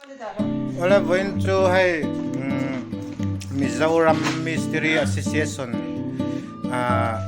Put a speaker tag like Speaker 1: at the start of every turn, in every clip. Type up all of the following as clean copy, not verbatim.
Speaker 1: Awle vawiin chu hei Mizoram Mistiri Association ah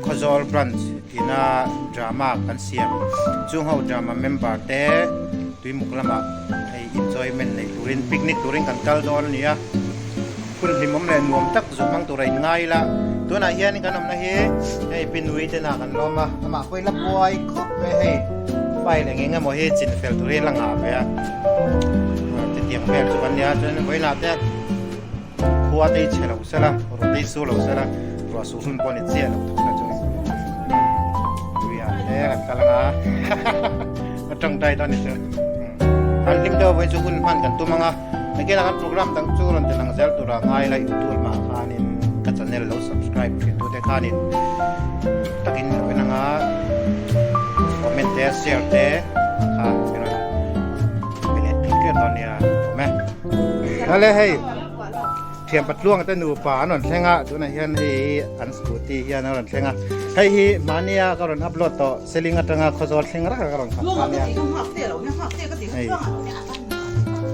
Speaker 1: Khawzawl branch ina drama kan siam chung ho drama member te tuimuk lamah hei enjoyment nei turin picnic turin kan kal dawn a ni a hun hlimawm leh nuam tak zu hmang tura in ngai ila tunah hian kan awmna hi hei Pinui te nah kan lawm a amah pawh hi la buai khawp mai hei file eng eng emaw hi chin fel turin la ngah ve a chutiang vel chu kan nia chuan vawiinah te khua te hi chhe lo sela ruah te hi su lo sela ruah su hun pawh a ni chiah lo thung na chu tuiah te kan kal anga a tawngtai dawn a ni chu kan hlim deuh vawiin chu hun hman kan tum anga. Nakinah kan program dang chu rawn ti lang zel tura ngai la YouTube lamah khanin ka channel lo subscribe thin tute khanin takin lo en anga comment te share te kha min rawn pe leh thei tep dawn nia awm e. Hale hei thian patluang te nupa an rawn thleng a tunah hian hei an scooty hian an rawn thleng a hei hi mahnia ka rawn upload tawh seling atanga khawzawl thleng rak rak a rawn khat kha nia hei.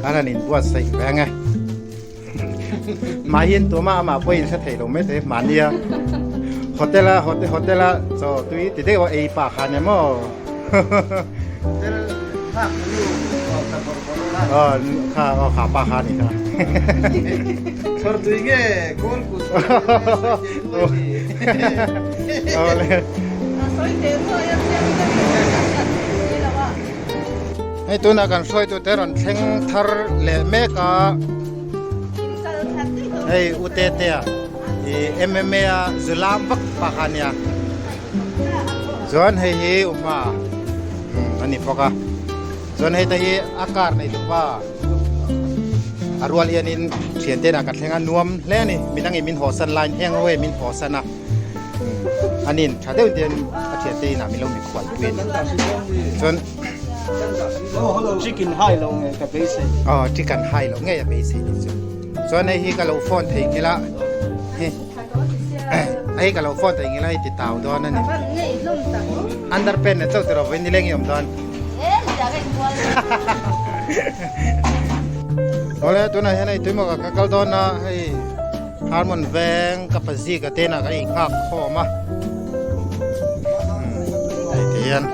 Speaker 1: Kan han inbuatsaih ve ang e. Mahin tuma amah pawh in hre thei lo mai thei mahnia hotel a hotel hotel a chaw tui ti deuh a ei pah khan em aw.
Speaker 2: Hotel nghak nu ta bawr bawr la.
Speaker 1: Aw kha aw kha pa kha ni kha.
Speaker 2: Chhawr tui nge kawl kut tui nge
Speaker 1: Aw le.
Speaker 3: Sawi teh nuai a siam ka ni.
Speaker 1: Hei tunah kan hruaitu te rawn thleng thar leh mek a hei u tete a ih M_M_A a zu lam vak pah kha ania chuan hei hi u hma a ni bawk a chuan hei te hi a car nei duh pa a rual hianin thian te inah ka thleng a nuam hle a ni midangin min hawsan laiin heng ho hi min hawsan a. Anin tha deuh ten a thian te inah min lo mikhual pui a ni. Chuan
Speaker 2: Chicken hai lo nge ka beisei.
Speaker 1: Aw chicken hai lo nge a beisei ni chu. Chuan hei hi ka lo phone thei ngila. Hei hei ka lo phone thei ngila hei ti tau dawn a ni. Underpant na chauh tiraw vawiin nileng i awm dawn. Awle tunah hian hei tuimaw ka kal dawn a hei. Harmon veng ka pazi ka tena ka inghak khawm a hei ti hian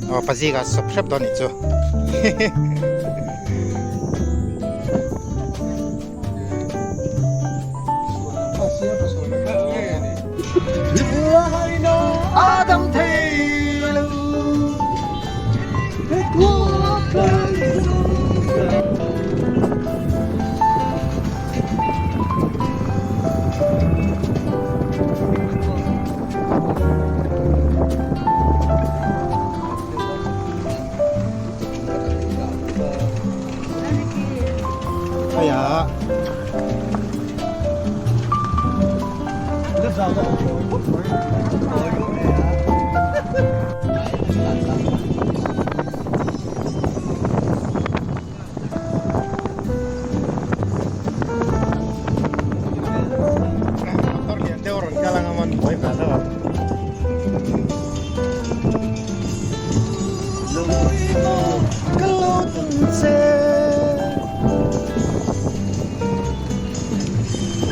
Speaker 1: aw pazi ka sawp hrep dawn nih chu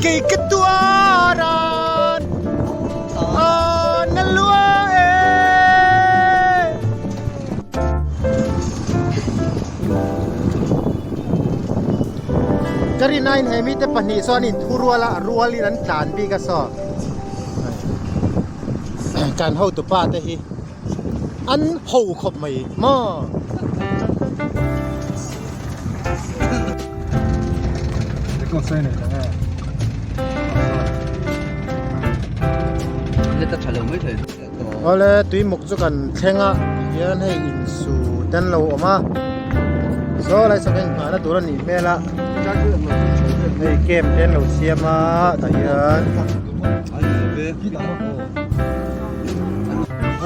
Speaker 1: Kei ka tuaran na lua e. Ka rin aiin he mite pahnih sawn in thu rual a, a rualin an tlan bik a saw. Kan hotupa te hi an ho khawp mai maw. Awle tuimuk chu kan thleng a hian hei insu ten lo awm a saw lai saw kha inghahna tur a nih hmel a hei camp te an lo siam a tah hian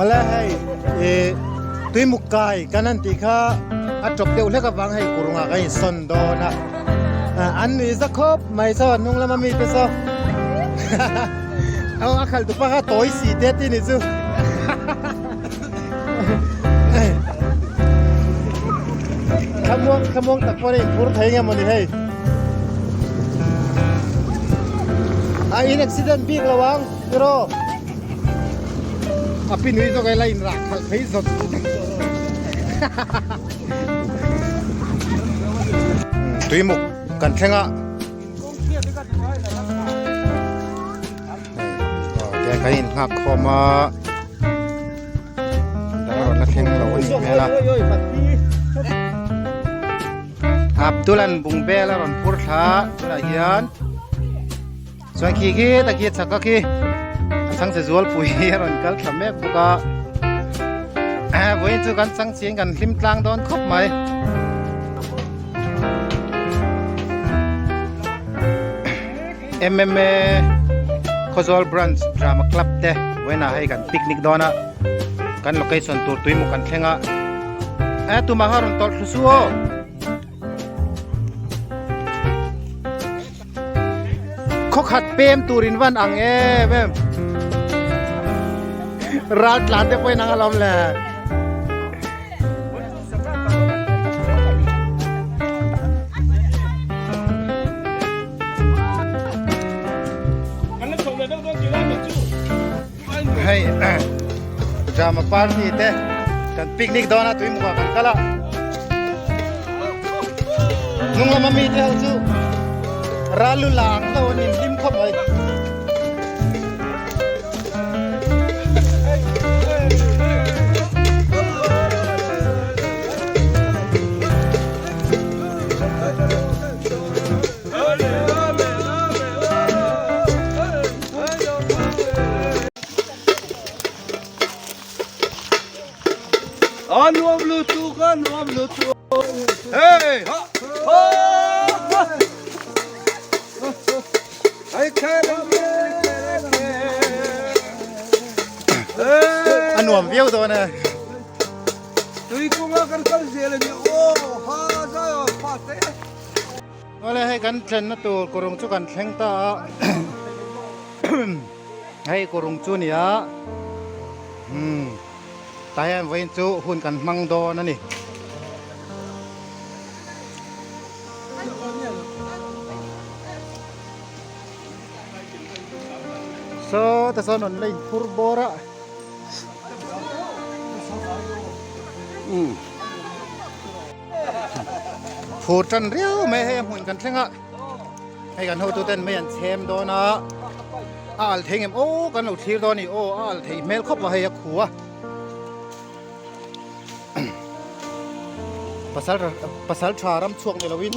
Speaker 1: awle hei ih tuimuk kai kan han tih kha a tawp deuh hlek avang hei kurungah kan insawn dawn a an nuih za khawp mai saw hnung lama mite saw. Aw a khalh tupa kha tawi si te ti ni chu. Thlamuang thlamuang tak pawh in phur thei nge mawni hei. A in accident bik lo ang tiraw. A pi nui zawk ela in rah khalh phei zawt. Tuimuk kan thleng a. Tiang kan in nghak khawm a. Dang rawn la thleng lo a nih hmel a. Abdul-a'n bungbel a rawn phur thla tunah hian chuan khi khi ta khi chak a khi a chhangchhe zualpui hi a rawn kal thla mek bawk a vawiin chu kan chang chiang kan hlim tlang dawn khawp mai. MMA Khawzawl Branch Drama Club te vawiinah hei kan picnic dawn a kan location tur tuimaw kan thleng a e tumah kha rawn tawlh thlu su aw. Khawkhat pem tur in van ang em em ral tlan te pawhin ang alawm le. Hei drama party te kan picnic dawn a tui mukah kan kal a hnung lama mi te ho chu ral lu la ang lo an inhlim khawp mai.
Speaker 2: A nuam lutuk a nuam lutuk hey ha ha
Speaker 1: A nuam viau dawn e.
Speaker 2: Tui kunga kan kal zel a ni aw ha zai aw fa te.
Speaker 1: Awle hei kan thlenna tur kurung chu kan thleng ta a hei kurung chu a ni a umm tah hian vawiin chu hun kan hmang dawn a ni. Saw ta sawn an la inphur bawr a umm. Phur tan riau mai hei a hmun kan thleng a hei kan hotu ten mei an chhem dawn a a al thei ngem aw kan lo thlir dawn a ni aw a al thei hmel khawp a hei a khu a pasal pasal tha ram chhuak ni lovin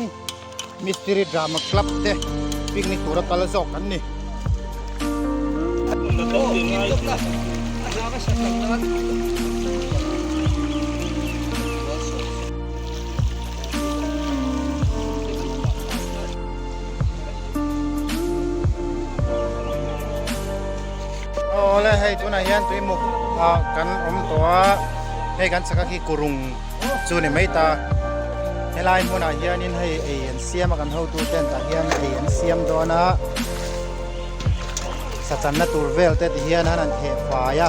Speaker 1: mistiri drama club te picnic tura kal zawk an ni. Awle hei tunah hian tuimuk ah kan awm tawh a hei kan chak a khi kurung chu ni mai ta helai hmunah hianin hei ei an siam a kan hotu ten tah hian ei an siam dawn a sachanna tur vel te ti hian an han theh fai a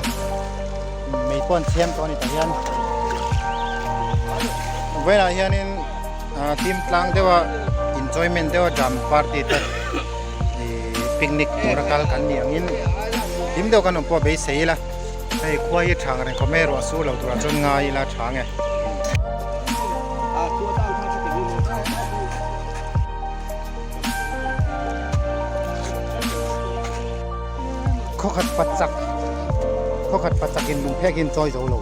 Speaker 1: mei pawh an chhem tawh a ni tah hian vawiinah hianin team tlang deuha enjoyment deuha drum party te ihh picnic tura kal kan nih angin hlim deuh kan awm pawh beisei ila hei khua hi tha ang reng khawp mai a ruah sur lo turah chuan ngai ila tha ang e. Khawkhat pachak khawkhat pachak in lungphek in chawi zo lo.